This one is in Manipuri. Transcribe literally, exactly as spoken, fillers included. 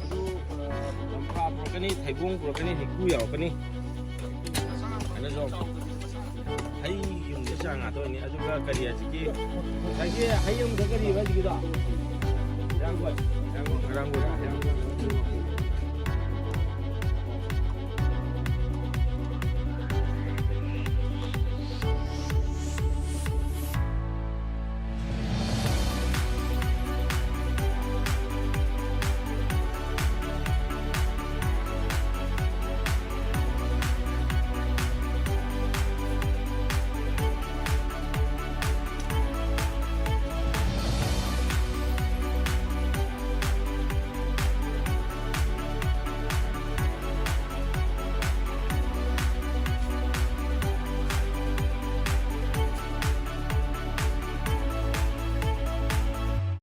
ꯑꯗꯨ, ꯑ, ꯂꯝꯐꯥ ꯄꯨꯔꯛꯀꯅꯤ, ꯊꯩꯕꯣꯡ ꯄꯨꯔꯛꯀꯅꯤ, ꯍꯩꯀ꯭ꯔꯨ ꯌꯥꯎꯔꯛꯀꯅꯤ꯫ ꯀꯩꯅꯣꯁꯨ ꯍꯩ ꯌꯨꯝꯁꯦ ꯆꯥ ꯉꯥꯛꯇ ꯑꯣꯏꯅꯤ꯫ ꯑꯗꯨꯒ ꯀꯔꯤ ꯍꯧꯖꯤꯛꯀꯤ ꯉꯁꯥꯏꯒꯤ ꯍꯩ ꯑꯃꯗ ꯀꯔꯤ ꯍꯥꯏꯕ ꯍꯧꯖꯤꯛꯀꯤꯗꯣ? ꯉꯔꯥꯡꯒꯣꯏ꯫ ꯉꯔꯥꯡꯒꯣꯏ꯫